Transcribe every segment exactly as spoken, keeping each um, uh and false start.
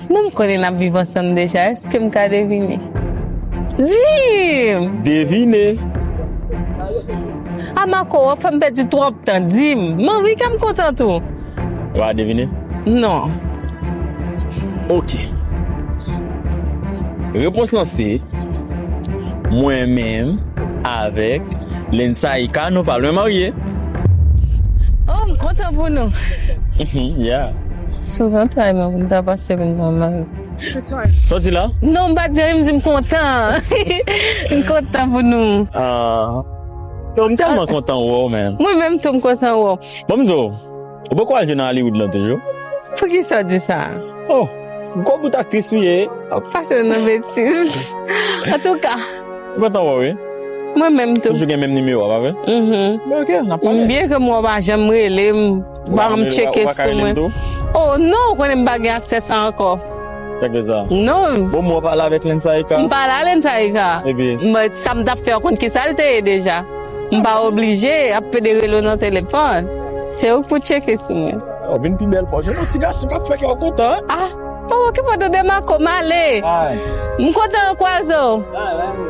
Non, m konnen n ap viv ansanm deja. Èske m ka devine? Di m! Devine! A Marco, w ap fè m pèdi twòp tan. Di m! M anvi kè m kontan tou. Ou pa devine? Non. Ok. Repons lan se, mwen menm avèk Lensaika, nou pa lwen marye. Oh, m kontan pou nou. Yeah. Souvan tray mwen pou m ta pase pou nou marye. Sa w di la? Non, m pa di anyen, m di m kontan. M kontan pou nou. Ah. Yo, m tèlman kontan wè w, man. Mwen menm tou, m kontan wè w. Bon, m di w, ou poko al jwe nan Hollywood lan toujou? Poukisa w di sa? Oh, gwo bout aktris ou ye. Ou pase nan betiz. Antouka. M kontan wè w, wi. Mwen menm tou. Toujou gen menm nimewo a, pa vre? Mhm. Ben, ok, n ap pale. Byen ke mwen w pa janm rele m, w pa janm tcheke sou mwen. Oh non, ou konnen m pa gen aksè sa ankò. Sa k fè sa? Non. Bon, mwen w pale avèk Lensaika? M pale a Lensaika. Epi? Mwen, sa m t ap fè, ou konn ki sa l te ye deja. M pa oblije ap pede rele w nan telefòn. Se ou k pou tcheke sou mwen. Ou vin pi bèl fò. Jwenn yon ti gason k ap fè kè w kontan, hein? Ah, pa okipe w tande Marco, m ale. M kontan an kwaze w.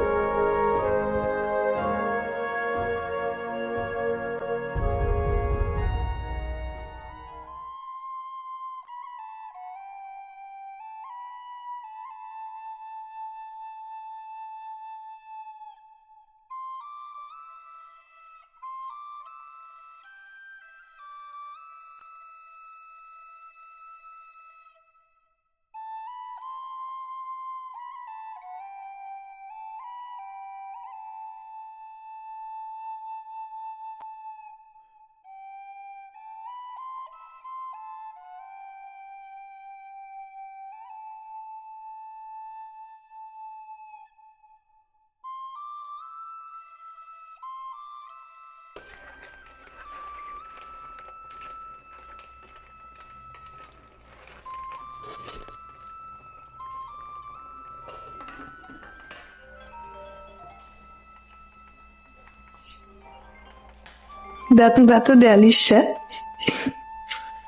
Dat m pa tande Alicia.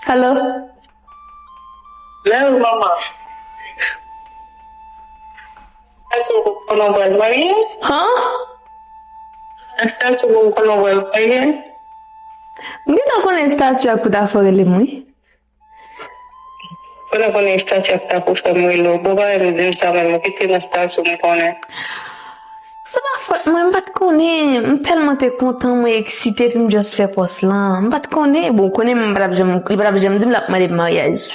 Alo? Lè ou manman? Èske ou konn ou pral marye? Han? Èske ou konn ou pral marye? M gentan konnen estati a pou ta fè w rele m, wi. Pandan konnen estati a ta pou fè m rele w. Bon, pa menm di m sa menm, ou kite nan estati m konnen. Se pa fòt mwen, m pa t konnen. M tèlman te kontan, mwen eksite, epi m just fè pòs lan. M pa t konnen. Bon, ou konnen, m pa t ap janm, li pa t ap janm di m l ap mande m maryaj.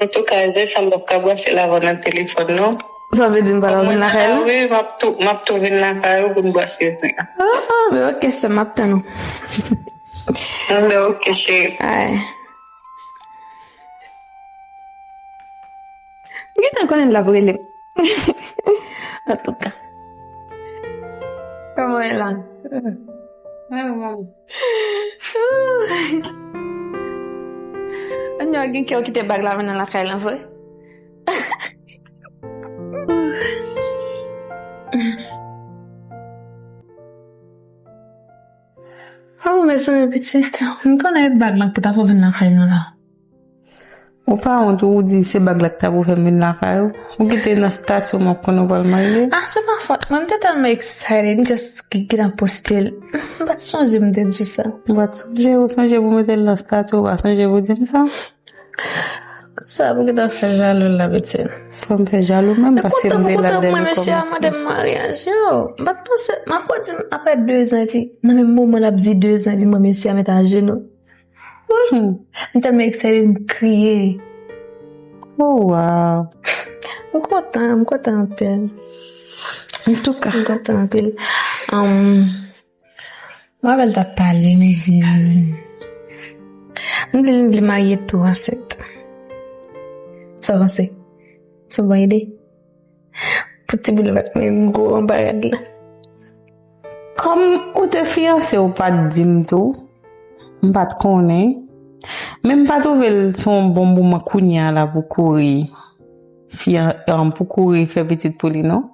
Antouka, zen sa m p ap ka bwase l avè w nan telefòn, non. Sa vle di m pa t ap vin lakay la? Wi, m ap tou, m ap tou vin lakay ou pou n bwase zen an. Ah, ah, ben ok, sè m, m ap tann ou. Ben ok, cheri. Ay. M gentan konnen l ap rele m. Antouka. Kòman w ye la? Ay, manman. Anya gen kè w kite bag la vin nan lakay lan vre? Oh, mezanmi pitit, m konnen e bag lan ki ta fè w vin lakay nou la. Ou pa wont, ou di se bag la ki ta pou fè m vin lakay ou? Ou kite nan estati w m ap konn ou pral marye? Ah, se pa fòt mwen, m te tèlman excited, m just ki, ki nan poste l. M pa t sonje m te di sa. Ou pa t sonje, ou sonje pou mete l nan estati, ou pa sonje pou di m sa? Sa pou gentan fè jalou la, pitit. Fò m fè jalou menm, paske m te la dèyè l kòmanse. Mwen, mesye a mande m maryaj, yo. M pa t panse, m ankò di m, apre dezan, epi nan menm moman l ap di dezan, epi mwen, mesye a met ajenou. Hmm. M tèlman excited, m kriye. Oh, wow. M kontan, m kontan anpil. Antouka. M kontan anpil. Um, Mwen avè l t ap pale, m di, m vle, m vle marye tou ansent. Sa w panse? Se yon bon ide? Pou ti boul bat mwen gwo anba rad la. Kòm ou te fiyanse, ou pa t di m tou, m pa t konnen. Men m pa twouve l se yon bon moman kounye a la pou kouri fiyan-, pou kouri fè pitit pou li, non.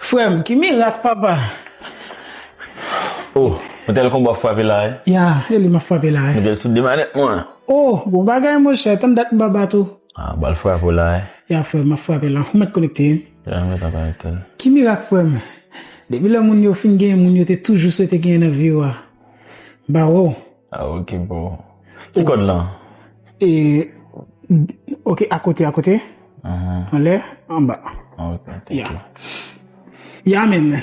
Frè m, ki mirak, papa? Oh, mwen tèl konba frape la, eh. Ya, e li m ap frape la, eh. Mwen tèl sou de manèt, mwen. Oh, bon bagay, monchè, tann dat m pa bat ou. Ah, bal frape la, eh. Ya, frè m, m ap frape la. Ou mèt konekte. Ya, mwen ta konekte. Ki mirak, frè m? Depi lè moun yo fin genyen, moun yo te toujou swete genyen nan vi yo a. Ba, wow. Ah, ok, bro. Ki kòd lan? E, ok, akote, akote. Ahan. Anlè, anba. Ah, ok, thank Ya. you. Ya, men.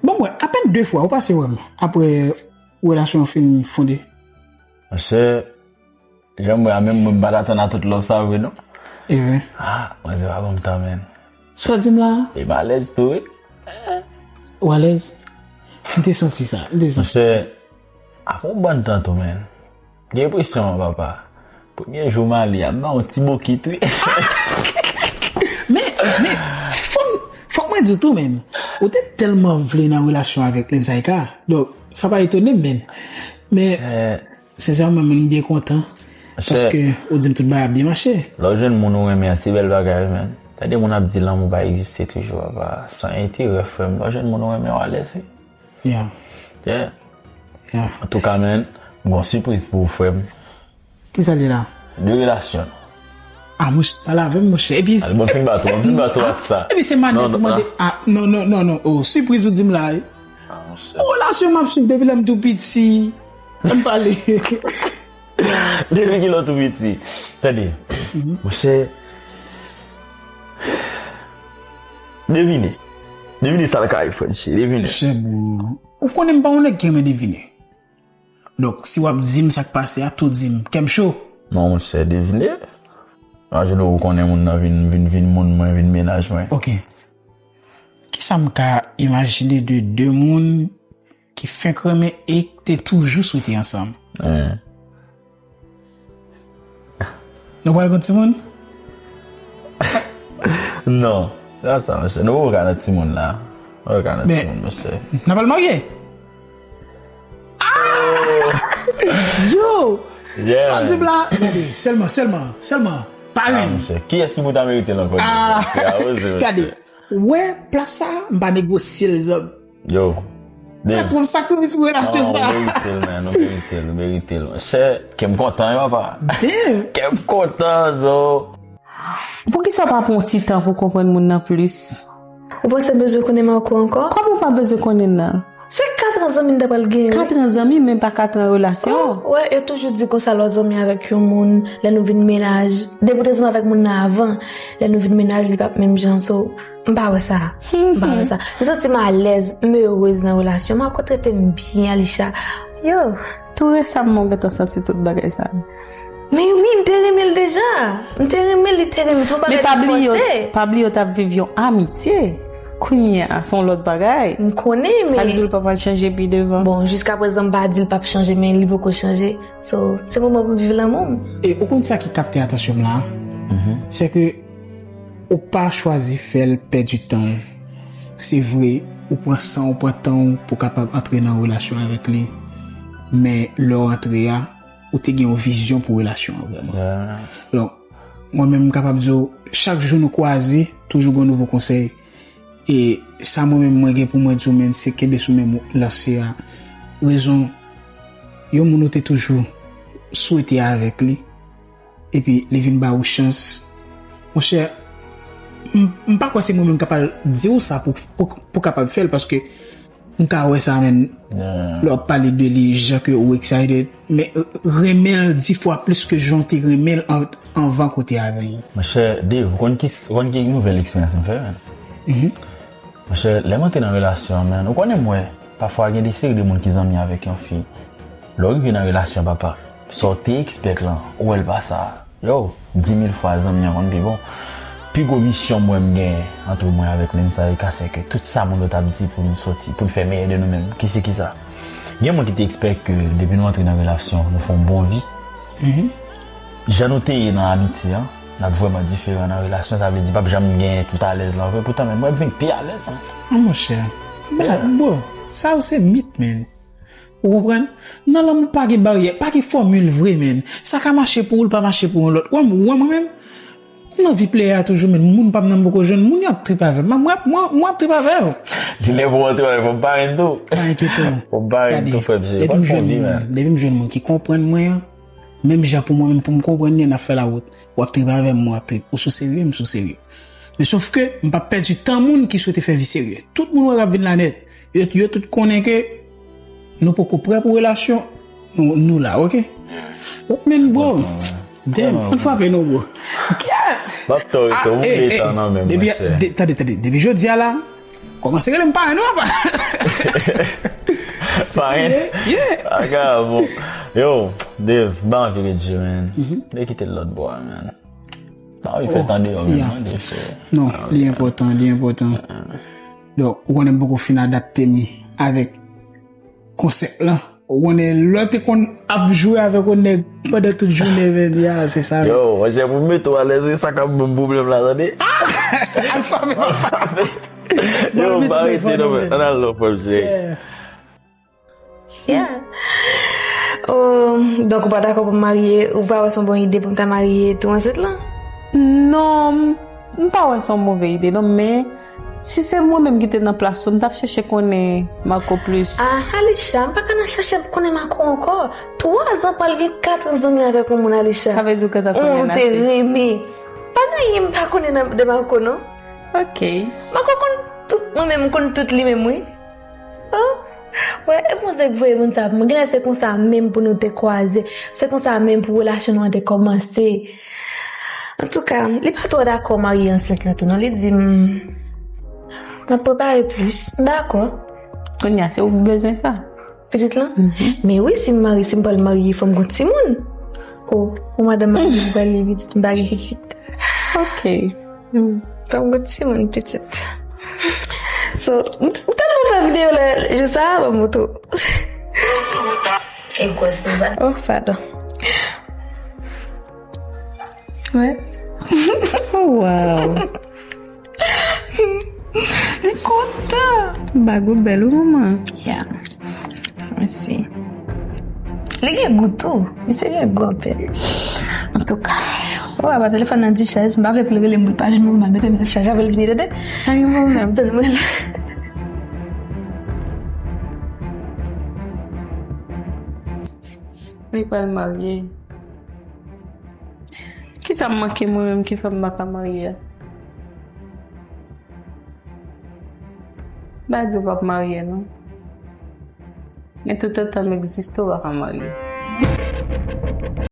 Bon, mwen, apèn de fwa, ou pase wè m. Apre, relasyon an fin fonde. Monchè, jan mwen a menm, mwen pa t atann a tout love sa vre, non. E vre. Ah, mwen se pa bon tan, men. Sa w di m la, E m alèz tou, wi. ou alèz? M te santi sa, m te santi. Monchè, apre yon bann tan tou, men. Gen enpresyon an, papa. Premye jou m ale a, m ba yon ti bokit, wi. Men, men, fòk, fòk mwen di w tou, men. Ou te tèlman vle nan relasyon avèk Lenzaika. Donk, sa pa etone m, men. Men, Eh, sensèman, men, m byen kontan. Chè. Paske ou di m tout bagay ap byen mache. Lè w jwenn moun ou renmen an, se bèl bagay, wi, men. Tande moun ap di lanmou pa egziste toujou, papa. San enterè, frè m. Lè w jwenn moun ou renmen, w alèz, wi. Ya. Yeah. Ya. Antouka, men, m gon sipriz pou ou, frè m. Ki sa li la? De relasyon. Ah, monchè, pale avè m, monchè. Epi, Al, bon, fin bato, bon, fin bato ak sa. Epi se manèt Non, non, ou mande. Ah, non, non, non, non. Oh, sipriz ou di m la, wi. Ah, monchè. Yon relasyon m ap swiv depi lè m tou piti. Ann pale. Depi ki lè w tou piti. Tande, monchè. Devine. Devine sa l ka ye, Frenchy. Devine. Chè, bro. Ou konnen m pa yon nèg ki renmen devine. Donk, si w ap di m sa k pase a, tou di m. Kè m cho. Non, monchè, devine. Imajine ou konnen moun nan vin, vin, vin moun mwen, vin mennaj mwen. Ok. Kisa m ka imajine de de moun ki fenk renmen e k te toujou swete ansanm? Hein. Nou pral gon timoun? Non. Se pa sa, monchè. Nou poko ka nan timoun la. Nou poko ka nan Men- timoun, monchè. N ap al marye? Ah! Yo! Yeah, Sa w di m man. la? Gade, sèlman, sèlman, sèlman. Ah, Paren. Monchè. Kiyès ki pou ta merite l ankò? Ah! Se a poze, monchè. Gade, wè plas sa, m pa negosye l, zòm. Yo. Patwon, sakrifis pou relasyon sa. Ou merite l, man. Ou merite l, ou merite l. Monchè, kè m kontan, wi, papa. Damn. Kè m kontan, zo. Poukisa w pa pran yon ti tan pou w konprann moun nan plis? Ou panse m bezwen konnen Marco ankò? Kòman w pa bezwen konnen l nan? Se kat an zanmi n ta pral gen, wi. Kat an zanmi, men pa kat an relasyon. Wè, yo toujou di konsa lè w zanmi avèk yon moun, lè nou vin mennaj, depi w te zanmi avèk moun nan avan, lè nou vin mennaj, li p ap menm jan, so, m pa wè sa. M pa wè sa. M santi m alèz, m erez nan relasyon. Marco trete m byen, Alisha. Yo. Tou resaman, w gentan santi tout bagay sa. Men wi, m te renmen l deja. M te renmen l, li te renmen m. Se yon Men bagay pa ki bliye, fòse. Pa bliye, w t ap viv yon amitye. Kounye a, se yon lòt bagay. M konnen, Sa men vle di w pa pral chanje pi devan. Bon, jiska prezan m pa di l p ap chanje, men li poko chanje. So, se moman pou m viv lanmou m. E ou konn sa ki kapte atansyon m la? Se ke ou pa chwazi fè l pèdi tan l. Se vre, ou pran san, ou pran tan w pou kapab antre nan relasyon avèk li. Men lè w antre a, ou te gen yon vizyon pou relasyon an vrèman. Yeah. Donk, mwen menm m kapab di w, chak jou nou kwaze, toujou gen nouvo konsèy. E sa mwen menm mwen gen pou mwen di w, men se kenbe sou menm lanse a. Rezon, yon moun ou te toujou swete avèk li, epi li vin ba ou chans. Monchè, m, m pa kwè se mwen menm k ap al di w sa pou, pou, pou kapab fè l, paske m ka wè sa, men lè w ap pale de li, jan ke ou excited, men, euh, renmen l dis fwa plis ke jan w te renmen l an, anvan ke w te avè l. Monchè, Dave, ou konn ki, ou konn ki nouvèl eksperyans m fè, man? Monchè, lè m antre nan relasyon an, man, ou konnen mwen, pafwa gen de seri de moun ki zanmi avèk yon fi. Lè w rive nan relasyon, papa, sa w te expect lan, ou wè l pa sa. Yo, di mil fwa zanmi an konn pi bon. Pi gwo misyon mwen m gen antre mwen avèk Lenzaika, se ke tout sa moun yo t ap di pou nou sòti, pou nou fè meyè de nou menm. Ki se ki sa? Gen moun ki te expect ke depi nou antre nan relasyon, nou fè yon bon vi. Jan nou te ye nan amitye an, n ap vrèman diferan nan relasyon, sa vle di p ap janm gen tout alèz lan vre. Poutan, men mwen vin pi alèz, man. Ah, monchè. Bad, bro. Sa yo se mit, man. Ou konprann? Nan lanmou pa gen baryè, pa gen fòmil vre, man. Sa ka mache pou ou, l pa mache pou yon lòt. Wè m, wè mwen menm, M nan vi play a toujou, men moun pa m nan m poko jwenn. Moun yo ap trip avè m. Mwen, mwen, mwen ap trip avè yo. Lè pou antre avè m, fò m parèt tou. Pa enkyete w. Fò m parèt tou, frè m. Depi m jwenn moun, depi m jwenn moun ki konprann mwen an, menm jan pou mwen menm pou m konprann li, n ap fè lawout. W ap trip avè m, mwen ap trip. Ou sou serye, m sou serye. Men sòf ke m p ap pèdi tan moun ki swete fè vi serye. Tout moun wè k ap vin la nèt. Yo, yo tout konnen ke nou poko prè pou relasyon. Nou, nou la, oke? Men bro, damn, ann frape non, bro. M ap tò reto, ou gen tan nan men mwen, chè. Tande, tande, depi jodi a la, kòmanse rele m parenn ou apa. Parenn? Yeah. Aga, bon. Yo, Dave, m pa anvi ret jwe, man. Dave kite l lòt bò a, man. M pa anvi fè tan deyò, man, non, Dave, se. Non, li enpòtan, li enpòtan. Donk, ou konnen m poko fin adapte m avèk konsèp lan. Ou konnen lè w te konn ap jwe avèk yon nèg pandan tout jounen, men, ya, se sa. Yo, monchè, pou m mete w alèz, se sa k ap ban m pwoblèm la, tande. Alfa, men, alfa. Yo, m pa rete non, men. Ann al non, frè m, cheri. Yeah. Oh, donk ou pa dakò pou m marye, ou pa wè se yon bon ide pou m ta marye tou ansent lan? Non, m, m pa wè se yon move ide non, men si se mwen menm ki te nan plas ou, m t ap chèche konnen Marco plis. Ah, Alisha, m pa ka nan chèche konnen Marco ankò. Twa zan pral gen kat an zanmi avèk yon moun, Alisha. Sa vle di ou gentan konnen l ase. Ou te renmen. Pa gen anyen m pa konnen nan, de Marco, non. Ok. Marco konn tout, mwen menm m konn tout li menm, wi. Oh, wè, e Bondye k voye moun sa pou mwen. Genlè se konsa menm pou nou te kwaze. Se konsa menm pou relasyon nou an te kòmanse. Antouka, li pa twò dakò marye ansent lan tou, non. Li di m, n ap prepare plis. M dakò. Kounye a, se ou ki bezwen sa. Pitit lan? Men wi, si m marye, si m pral marye, fò m gon timoun. Oh, pou madanm marye, m pral gen pitit, m pa gen pitit. Ok. Hmm. Fò m gon timoun pitit. So, m, m tèlman fè videyo la, jou sa a, ban m montre w. E gwòs li pa. Oh, padon. Wè. Wow. Li kontan. Bag ou bèl, wi, manman. Yeah. Mèsi. Li gen gou tou. Misye gen gou anpil. Antouka. Ou wè, pa telefòn nan dichaj, m pa vle pou l rele m pou l pa jwenn mwen, m al mete l nan chaj avè l vini, tande? Ay, mwen menm. Tande mwen la. Li pral marye. Kisa m manke mwen menm ki fè m pa ka marye a? M pa di w p ap marye non. Men toutotan m egziste, w pa ka marye.